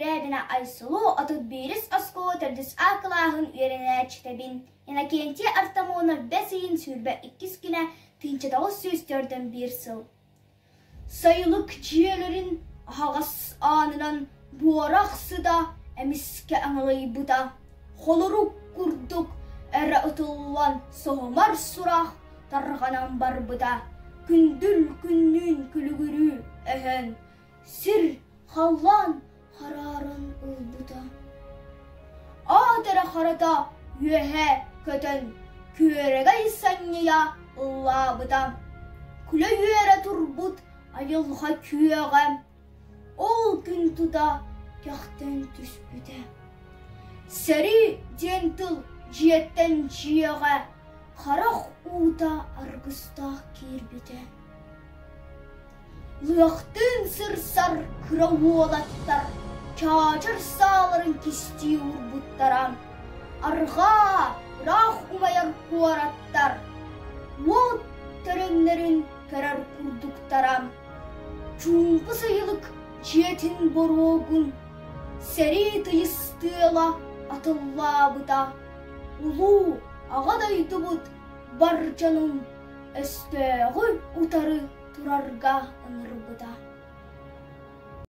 Скрябина Айсулу 31-ис оскуола төрдүс А кылааһын үөрэнээччитэбин. Иннокентий Артамонов бэс ыйын 22 күнэ 1941 сыл. Сайылык дьиэлэрин аһаҕас аанынан буорах сыта эмискэ аҥылыйбыта, холорук курдук эрэ ытыллан соһумар сурах тарҕанан барбыта, күндүл күннүүн күлүгүрүү өһөн, сир халлаан харааран ылбыта. Аат эрэ харата үөһэ көтөн, күөрэгэй санньыйа ыллаабыта. Күлэ-үөрэ турбут айылҕа күөҕэ ол күн тута кэхтэн түспүтэ. Сэрии диэн тыл дьиэттэн дьиэҕэ харах уута аргыстаах киирбитэ. Лыахтыын сырсар кыра уолаттар чаачар сааларын кистии уурбуттара. Арҕаа, ыраах умайар куораттар уот төрөҥнөрүн көрөр курдуктара. Чуумпу сайылык дьиэтин боруогун сэрии тыйыс тыала атыллаабыта. Улуу Аҕа дойдубут бар дьонун өстөөҕү утары турарга ыҥырбыта.